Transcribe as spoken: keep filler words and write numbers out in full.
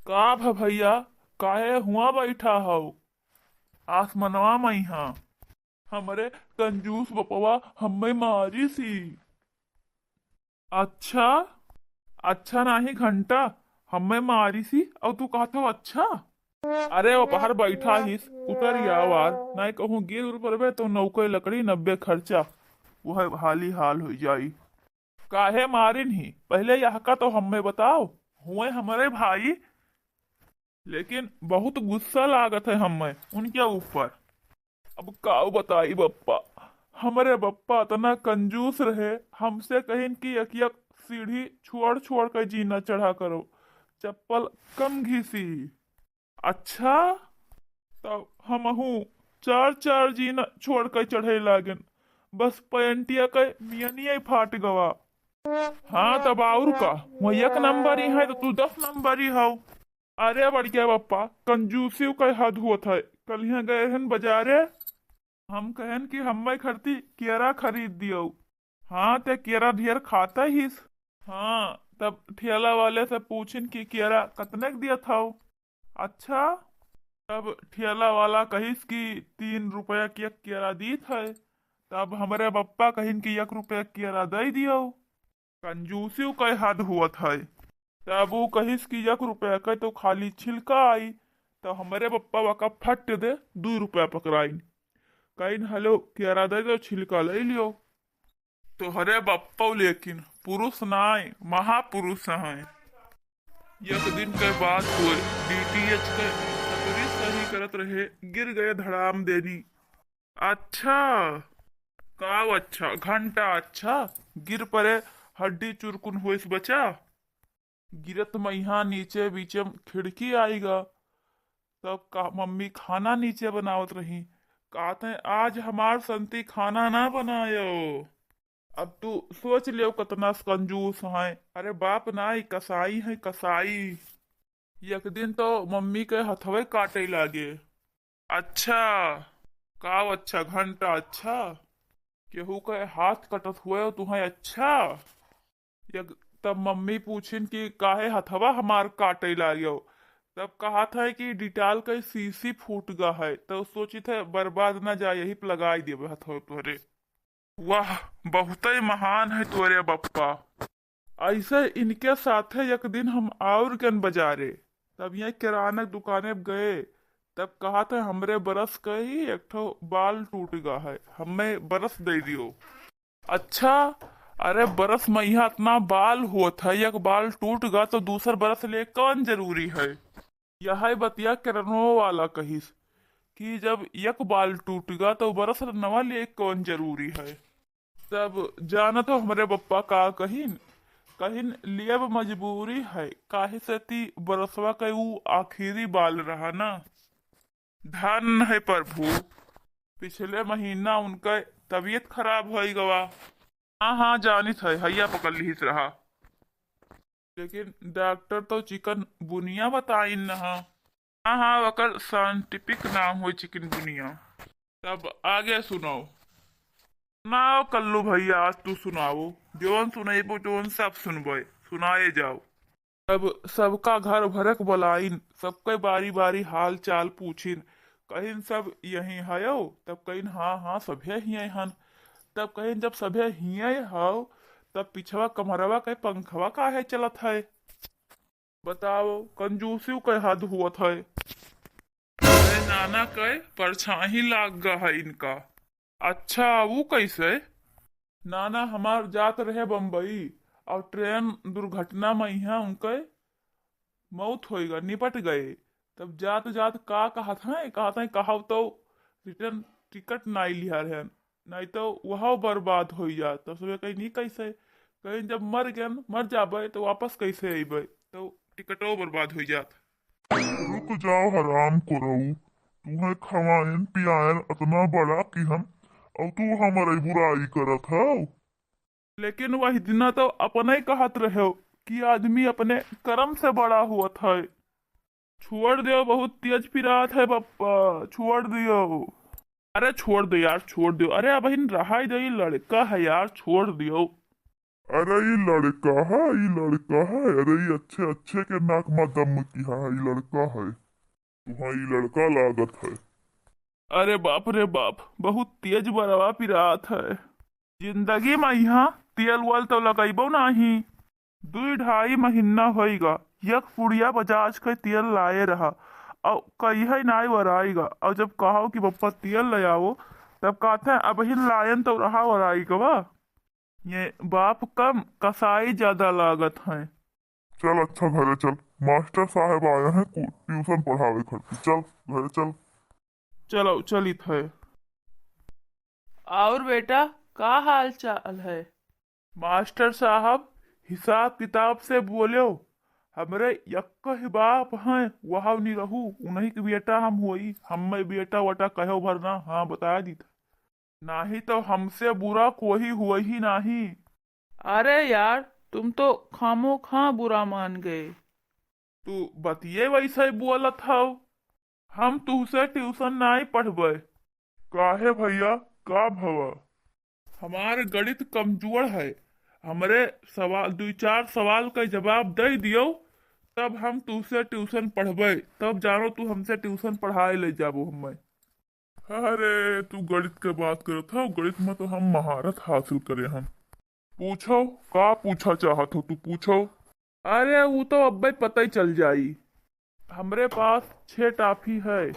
का भ भइया, काहे हुआँ बैठा हौ? आसमनवा मइहाँ। हमरे कंजूस बपवा हम्मे मारिस ही। अच्छा, अच्छा नाहीं घंटा, हम्मे मारिस ही अउ तू कहत हौ अच्छा? अरे वो बाहर बैठा हिस, उतरि आव यार, नाहीं कहूँ गिर उर परबे तउ नौके लकड़ी नब्बे खर्चा, वह हाली हाल होइ जाई। काहे मारिन ही, पहिले यहका तउ हम्मे बताव। हुए हमरे भाई, लेकिन बहुत गुस्सा लागत है हम्मे उनके ऊपर। अब काव बताई बप्पा, हमरे बप्पा अतना कंजूस रहे, हमसे कहिन कि एक एक सीढ़ी छोड़ छोड़ के जीना चढ़ा करो, चप्पल कम घिसी। अच्छा, तब हमहू चार चार जीना छोड़ के चढ़े लागेन, बस पैंटिया के मियनिया फाट गवा। हाँ, तब और का, वह एक नंबरी है तो तू दस नंबरी हौ। अरे बड़िया बप्पा, कंजूसी के हद होत है। कलिहाँ गए हन बजारे, हम कहन कि हम्मे खरती केरा खरीद दियो। हाँ, ते केरा ढेर खाता हिस। हाँ, तब ठेला वाले से पूछिन कि केरा कतने के दियत हौ? अच्छा, तब ठेला वाला कहिस कि तीन रुपया के एक केरा दीत है। तब हमरे बप्पा कहिन कि एक रुपया के केरा दे दियो। कंजूसी के हद होत है। तब ऊ कहिस कि एक रुपया के तो खाली छिलका आई। तो हमरे बप्पा वका फट दे दू रुपया पकड़ाइन। कहिन, "हेलो, केरा दे दो, छिलका ले लियो।" तोहरे बप्पा लेकिन पुरुष नाय, महापुरुष हैं। एक दिन के बात हुए, डीटीएच के खतरी सही करत रहे, गिर गए धड़ाम देनी। अच्छा, काव अच्छा, घंटा अच्छा, गिर परे, हड्डी चुरकुन होइस बचा। गिरत मइहाँ नीचे बीचे में खिड़की आइगा। तब का मम्मी खाना नीचे बनावत रही, कहते हैं, "आज हमार संती खाना ना बनायो।" अब तू सोच लियो कतना कंजूस हैं। अरे बाप ना, ई कसाई है, कसाई। एक दिन तो मम्मी के हथवे काटे लागे। अच्छा, काव अच्छा, घंटा अच्छा, केहू के हाथ कटत हुए तुहें अच्छा। एक, तब मम्मी पूछिन कि काहे हथवा हमार काटे लाग्यो। तब कहत है कि डिटाल के शीशी फूट गा है, तो सोचित है बर्बाद ना जाए, यही पे लगाई देबे हथवा तोहरे। वाह, बहुतै महान है तोरे बप्पा। ऐसे इनके साथे एक दिन हम आउर गन बजारे, तब ये किराना दुकाने पे गए, तब कहत है, "हमरे बरस के ही एक ठो बाल टूट गा है, हमें बरस दे दियो।" अच्छा, अरे बरस में यहाँ इतना बाल होत है, एक बाल टूट गा तो दूसर बरस ले कौन जरूरी है? यह बतिया किरनो वाला कहिस कि जब एक बाल टूट गा तो बरस नवा ले कौन जरूरी है? तब जानत हो हमरे बप्पा का कहिन? कहिन, "लेब मजबूरी है, काहे से ती बरसवा के ऊ आखिरी बाल रहा ना।" धन है प्रभु, पिछले महीना उनका तबीयत खराब होइ गवा। हाँ, हाँ, जानित है, हैया पकड़ लिहित रहा। लेकिन डॉक्टर तो चिकन बुनिया बताइन न हा। हाँ, हाँ, ओकर scientific नाम होई चिकन बुनिया। तब आगे सुनाओ। सुनाओ कल्लू भैया, आज तू सुनाओ, जौन सुनैबो, जौन सब सुनबै, सुनाए जाओ। तब सबका घर भरक बलाइन, सबके बारी बारी हाल चाल पूछिन, कहिन, "सब यहीं हयो?" तब कहिन, "हाँ, हाँ, सभे हिये हन।" तब कहिन, "जब सभे हिये हव, तब पिछवा कमरवा के पंखवा काहे चलत है?" बताओ, कंजूसी के हद हुअत है। अरे नाना के परछाही लाग गा है इनका। अच्छा, ऊ कैसे? नाना हमार जात रहे बम्बई और ट्रेन दुर्घटना में यहाँ उनके मौत होइगा, निपट गए। तब जात जात का कहत हैं, कहत हैं, "कहव तो रिटर्न टिकट नाई लिहा रहन, नाई तो वह बर्बाद होइ जात।" तब सबे कहीं, "नहीं कैसे?" कहीं, "जब मर गए, मर जाबे तो वापस कैसे अइबे?" तो टिकटो बर्बाद होइ जात। रुक जाओ हराम करऊ, तुहें खवाएन पियाएन अतना बड़ा कि हम, और तू हमरे बुराई करत हौ। लेकिन वही दिना तो अपने कहत रहो कि आदमी अपने कर्म से बड़ा हुअत है। छोड़ दियो, बहुत तेज पिरात है बप्पा, छोड़ दियो। अरे छोड़ दो यार, छोड़ दो। अरे अबहिन रहाई दो, ई लड़का है यार, छोड़ दियो। अरे ई लड़का है, ई लड़का है। अरे ई अच्छे अच्छे के नाक मा दम किहा है, ई लड़का है। तुहा ई लड़का लागत है। अरे बाप रे बाप, बहुत तेज बरवा पिरात है। जिंदगी मा इहाँ तेल वेल तो लगइबो नाही। दुई ढाई महीना होइगा, एक पुड़िया बजाज के तेल लाए रहा, अउ कहिए नाई वराइगा। अउ जब कहो कि पप्पा तेल ले आओ, तब कहते हैं, "अबहिन लायन तो रहा वराइगवा।" ये बाप कम, कसाई ज्यादा लागत हैं। चल अच्छा घरे चल, मास्टर साहब आए हैं कु-, ट्यूशन पढ़ावे खातिर। चल घरे चल। चलो चलित है। और बेटा, का हाल चाल है? मास्टर साहब, हिसाब किताब से बोलो। हमरे यक्को ही बाप हैं, वह नहीं रहू, उन्हीं के बेटा हम होई। हमें बेटा वटा कहो भरना, हाँ बता दीत। नाही तो हमसे बुरा कोई हुआ ही नाही। अरे यार, तुम तो खामो खा बुरा मान गए। तू बतिये वैसे ही बोलत हव। हम तुहसे ट्यूशन नाई पढ़बे। काहे भैया, का भवा? हमार गणित कमजोर है। हमरे सवाल, दुई चार सवाल का जवाब दे दियो, तब हम तुहसे ट्यूशन पढ़बे। तब जानो तू हमसे ट्यूशन पढ़ाए ले जाबो हमें। अरे, तू गणित के बात करत हव, गणित में तो हम महारत हासिल करे हन। पूछो, का पूछा चाहत हो तू, पूछो। अरे, वो तो अब्बे पता ही चल जाई। हमरे पास छह टाफी है।